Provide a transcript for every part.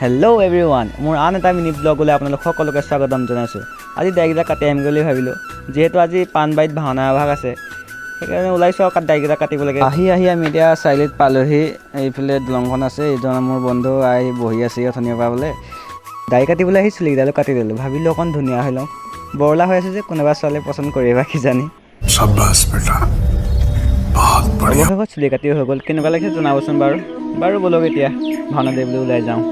Hello' everyone, মোৰ আন এটা মিনি ব্লগলৈ আপোনালোক সকলোকে স্বাগতম জনাইছোঁ। আজি দাড়িকেইটা কাটি আহিম বুলি ভাবিলোঁ, যিহেতু আজি পাণবাৰীত ভাওনা এভাগ আছে, সেইকাৰণে ওলাইছোঁ আৰু দাড়িকেইটা কাটিব লাগে। আহি আহি আমি এতিয়া চাৰিআলিত পালোহি। এইফালে দলংখন আছে, এইজন মোৰ বন্ধু আহি বহি আছে অথনিৰ পৰা বোলে দাড়ি কাটিবলৈ আহি চুলিকেইডালো কাটি দিলোঁ। ভাবিলোঁ অকণ ধুনীয়া হৈ লওঁ, বৰলা হৈ আছে যে কোনোবা ছোৱালীয়ে পচন্দ কৰিবা কিজানি। शाबाश बेटा, बहुत बढ़िया। অৱশেষত চুলি কাটি হৈ গ'ল। কেনেকুৱা লাগিছে জনাবচোন বাৰু। বাৰু ব'লক, এতিয়া ভাওনা বুলি ওলাই যাওঁ।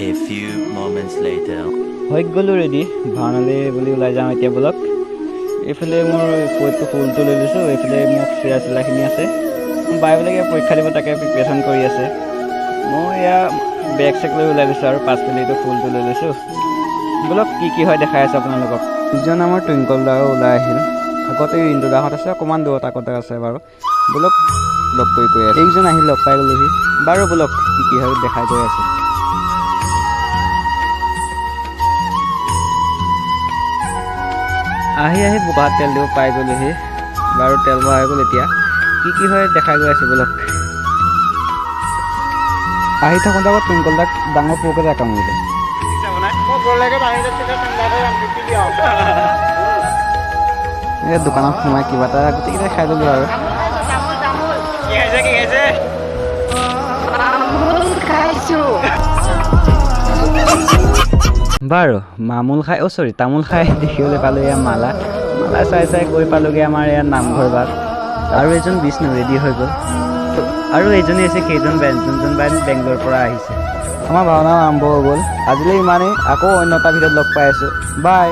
A few moments later. হৈ গ'লোঁ ৰেডি, ভাওনালৈ বুলি ওলাই যাওঁ এতিয়া ব'লক। এইফালে মোৰ ফুলটো ফুলটো লৈ লৈছোঁ, এইফালে মোৰ চিৰা চিলাখিনি আছে। বাই বোলে কিবা পৰীক্ষা দিব, তাকে প্ৰিপেৰেশ্যন কৰি আছে। মই এয়া বেগ চেগ লৈ ওলাই লৈছোঁ আৰু পাছফালে এইটো ফুলটো লৈ লৈছোঁ। ব'লক, কি কি হয় দেখাই আছোঁ আপোনালোকক। ইজন আমাৰ টুইংকল দাও ওলাই আহিল। আগতে ৰিণ্টু দাহঁত আছে, অকণমান দূৰত আগতে আছে। বাৰু ব'লক, লগ কৰি গৈ আছোঁ। এইজন আহি লগ পাই গ'লোহি। বাৰু ব'লক, কি কি হয় দেখাই গৈ আছোঁ। আহি আহি বোকাত তেল দিব পাই গ'লোহি। বাৰু তেল ভৰাই গ'ল, এতিয়া কি কি হয় দেখাই গৈ আছোঁ ব'লক। আহি থাকোঁতে আকৌ টুইংকল দাক ডাঙৰ পোক এটা কামুৰিলে। এই দোকানত সোমাই কিবা এটা গোটেইকেইটাই খাই ল'লোঁ আৰু। কি খাইছে, কি খাইছে? খাইছো। বাৰু মামুল খাই, অ' চৰি, তামোল খাই দেখিবলৈ পালোঁ এয়া মালা। মালা চাই চাই গৈ পালোগৈ আমাৰ এয়া নামঘৰ ভাগ। আৰু এজন বিষ্ণু ৰেডি হৈ গ'ল আৰু এইজনেই হৈছে সেইজন বেণ্ড, যোনজন বেণ্ড বেংগলোৰৰ পৰা আহিছে। আমাৰ ভাওনা আৰম্ভ হৈ গ'ল। আজিলৈ ইমানেই, আকৌ অন্য এটা ভিডিঅ'ত লগ পাই আছোঁ। বাই।